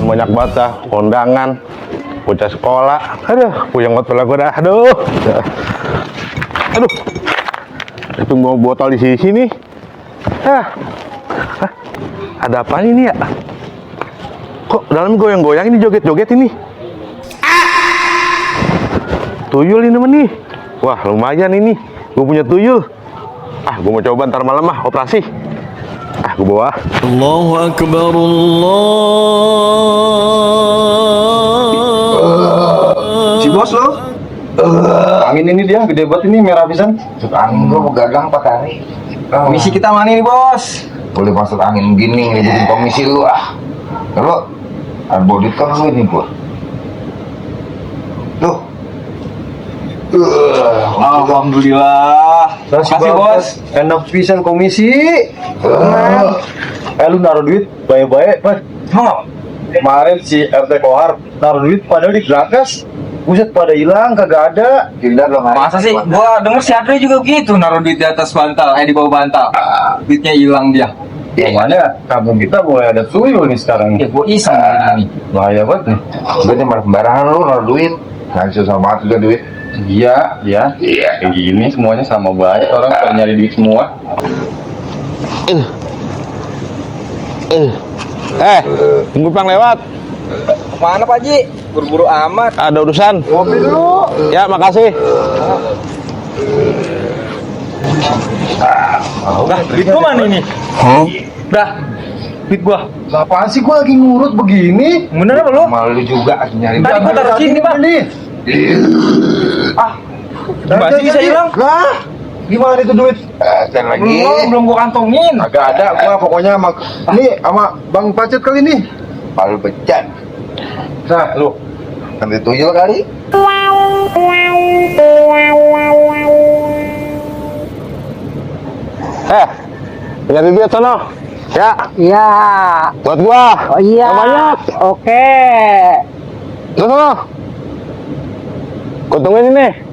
banyak banget dah kondangan bocah sekolah. Aduh, puyeng banget pala gue dah. Aduh. Aduh. Itu mau botol di sini. Ada apa ini ya? Kok dalam goyang-goyang ini, joget-joget ini? Tuyul ini nih. Wah, lumayan ini. Gue punya tuyul. Gue mau coba ntar malam operasi. Gue bawa. Allahu Akbar, Si bos lo? Angin ini dia gede banget ini, merah pisan. Masuk angin gua mau gagang 4 hari. Komisi kita mana nih bos? Boleh masuk angin gini ngikutin komisi lu Kalau arboditor lu ini bos. Tuh. Alhamdulillah. Makasih bos. Enak pisan komisi. Lu naruh duit baik-baik, Pak. Kemarin si RT Kohar naruh duit padahal di Grakas. Buset, pada hilang, kagak ada. Tidak dong. Masa sih? Gua denger si Andre juga gitu, naruh duit di atas bantal, di bawah bantal. Duitnya hilang dia. Mana kampung kita mulai ada tuyul nih sekarang. Ya gua iseng ini. Bahaya banget nih. Gue cuma sembarangan lu naruh duit. Nggak susah banget juga duit. Iya. Kayak gini semuanya sama baik. Orang pada nyari duit semua. Tunggu Pang lewat. Mana Pak Ji? Buru-buru amat. Ada urusan. Ngopi dulu. Ya, makasih. Duit gua mana ini? Dah. Duit gua. Apaan sih gua lagi ngurut begini? Bener apa lu? Malu juga nyari Tadi gua taruh sini, Pak. Nih. Gimana sih bisa hilang? Lah, gimana itu duit? Cari lagi. Belum gua kantongin. Agak ada, gua pokoknya sama Bang Pacet kali ini. Palu pecat. Nah, lu Nanti tuyul kali. Nyari duit sono. Ya, Iya. buat gua. Oh iya. Banyak. Oke. Terus sono. Kuntungin ini.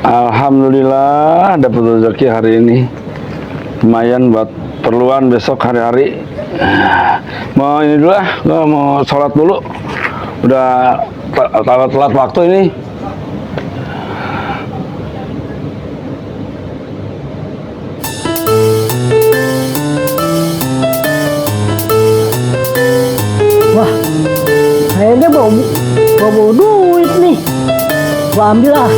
Alhamdulillah dapat rezeki hari ini, lumayan buat perluan besok hari-hari. Mau ini dulu gua mau sholat dulu, udah telat waktu ini. Wah, kayaknya bawa duit nih. Gua ambil lah.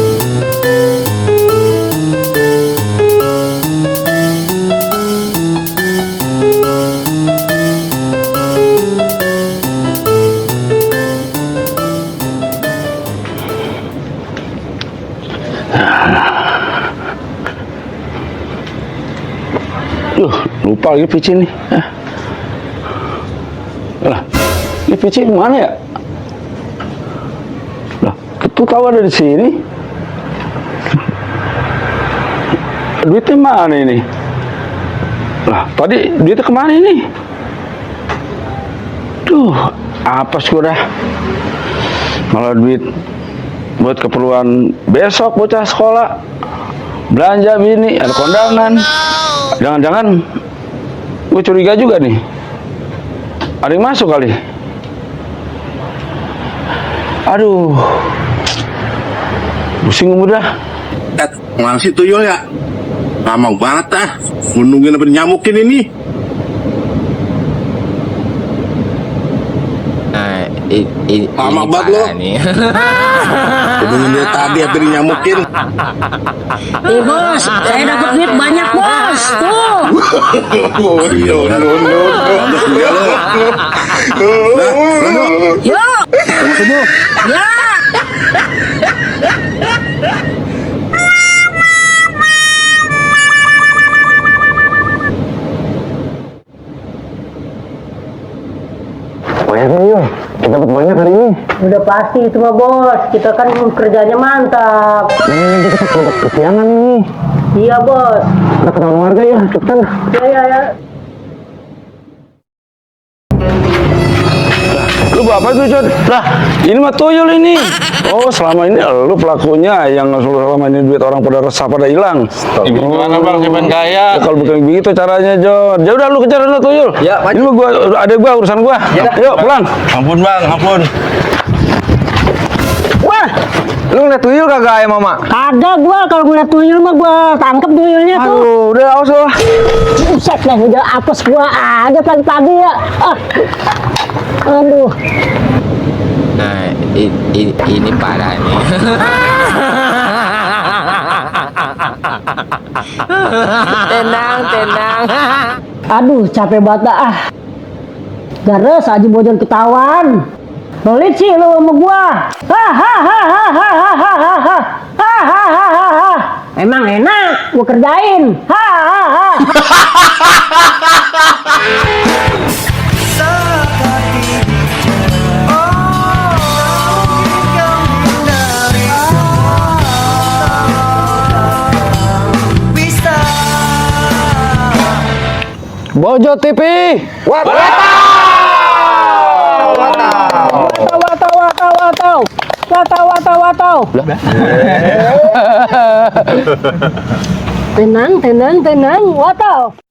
Lupa lagi pici nih. Lah, ini pici mana ya? Lah, itu tahu ada di sini. Duitnya mana ini? Lah, tadi duitnya kemana ini? Duh, apa sih udah? Malah duit buat keperluan besok bocah sekolah, belanja bini, ada kondangan. Jangan-jangan gue curiga juga nih, ada yang masuk kali. Aduh, pusing udah. Mana sih tuyul ya? Lama banget nungguin apa nyamukin ini. Lama banget lo. Nungguin dia tadi apa nyamukin. Bos, saya dapat duit banyak bos. Tuh. Yuk. Ya. Kita dapat banyak hari ini. Udah pasti itu mah bos. Kita kan kerjanya mantap. Kita kesiangan nih. Iya bos. Kita ketemu warga ya, cepetan. Ya. Lu buat apa tuh, Cod? Lah, ini mah tuyul ini. Oh, selama ini lu pelakunya yang selama ini duit orang pada resah pada hilang. Gimana bang, siapa kaya? Ya, kalau bukan begitu caranya, Jod. Ya udah lu kejar lu tuyul. Ya, ini mah gua ada urusan gua. Yuk, pulang. Ampun bang, ampun. Wah, Lu ngeliat tuyul kagak ya mama? kagak gua kalau ngeliat tuyul mah gua tangkep tuyulnya tuh. Aduh, udah awas lu. Buset dah, udah apes gua ada pagi-pagi ya. Aduh. Nah, ini parah nih. tenang. Aduh, capek banget dah. Gares aja bocor ketahuan. Pelit sih lu sama gua. Emang enak gua kerjain. Bojo TV. Tenang, watau.